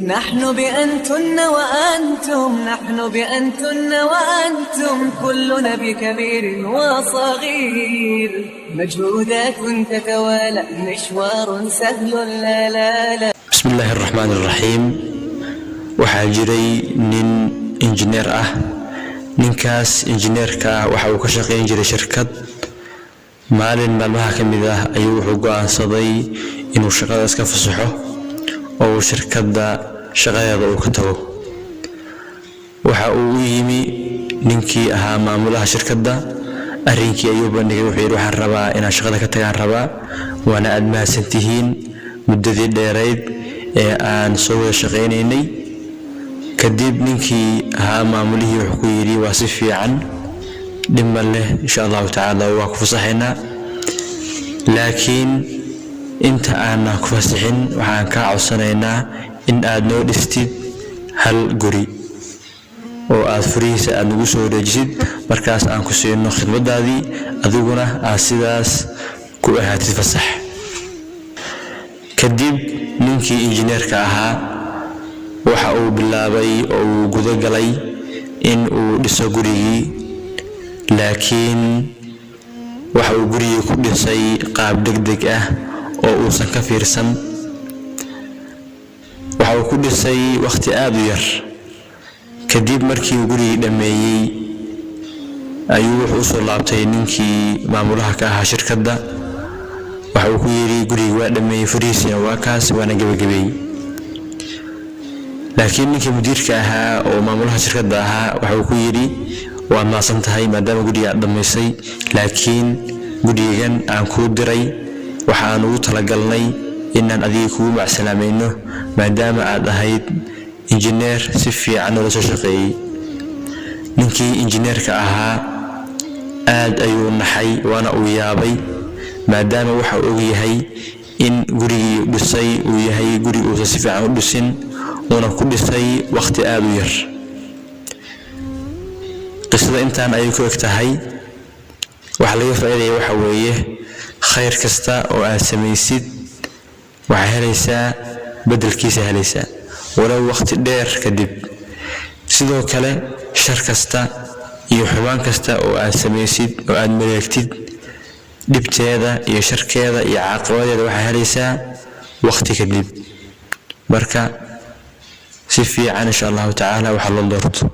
نحن بأنتن وأنتم، نحن بأنتن وأنتم، كلنا بكبير وصغير. مجهودات تتوالى، مشوار سهل، لا لا لا. Bismi illaahi araxmaan iraxiim. Waxaa jiray nin injineer ah. Ninkaas injineerka ah waxa uu ka shaqayn jiray shirkad. Maalin maalmaha ka mid ah ayuu wuxuu go'aansaday inuu shaqada iska fasaxo oo uu shirkadda shaqadeeda uu ka tago. Waxa uu u yimi ninkii ahaa maamulaha shirkadda. Arrinkii ayuu bandhigay. Wuxuu yidhi: "Waxaan rabaa inaan shaqada ka tagaan rabaa, waana aad mahadsantihiin muddadii dheerayd ee aan soo wada shaqaynaynay." Kadib ninkii ahaa maamulihii wuxuu ku yidhi: "Waa si fiican, dhib ma leh, insha Allahu tacaala waa ku fasaxaynaa, laakiin inta aanan ku fasaxin waxaan kaa codsanaynaa in aad noo dhistid hal guri oo aad furihiisa aad nagu soo wareejisid, markaas aan ku siino khidmadaadii, adiguna aad sidaas ku ahaatid fasax." Kadib ninkii injineerka ahaa waxa uu bilaabay oo uu guda galay in uu dhiso gurigii, laakiin waxa uu gurigii ku dhisay qaab degdeg ah oo uusan ka fiirsan. Waxa uu ku dhisay wakhti aad u yar. Kadib markii uu gurigii dhammeeyey ayuu wuxuu usoo laabtay ninkii maamulaha ka ahaa shirkadda. Waxa uu ku yidhi: "Gurigii waa dhammeeyey, furihiisina waa kaas, waana gebagabeeyey." Laakiin ninkii mudiirka ahaa oo maamulaha shirkadda ahaa waxa uu ku yidhi: "Waad mahadsan tahay maadaama guriga aad dhammaysay, laakiin gurigan aan kuu diray waxa aan ugu talagalnay inaan adiga kugu macsalaamayno, maadaama aad ahayd injineer si fiican noola soo shaqeeyey." Ninkii injineerka ahaa aad ayuu naxay, waana uu yaabay, maadaama waxa uu ogyahay in gurigii dhisay uu yahay guri uusan si fiican u dhisin, uuna ku dhisay wakhti aad u yar. Qisada intaan ayay ku eg tahay. Waxa laga faa'iidaya waxa weeye: khayr kasta oo aad samaysid waxaa helaysaa beddelkiisa, helaysaa walow waqti dheer kadib. Sidoo kale shar kasta iyo xumaan kasta oo aad samaysid oo aad maleegtid, dhibteeda iyo sharkeeda iyo caaqibadeeda waxaa helaysaa waqti kadib. Marka si fiican, insha Allahu tacaala, waxaa loo doorto.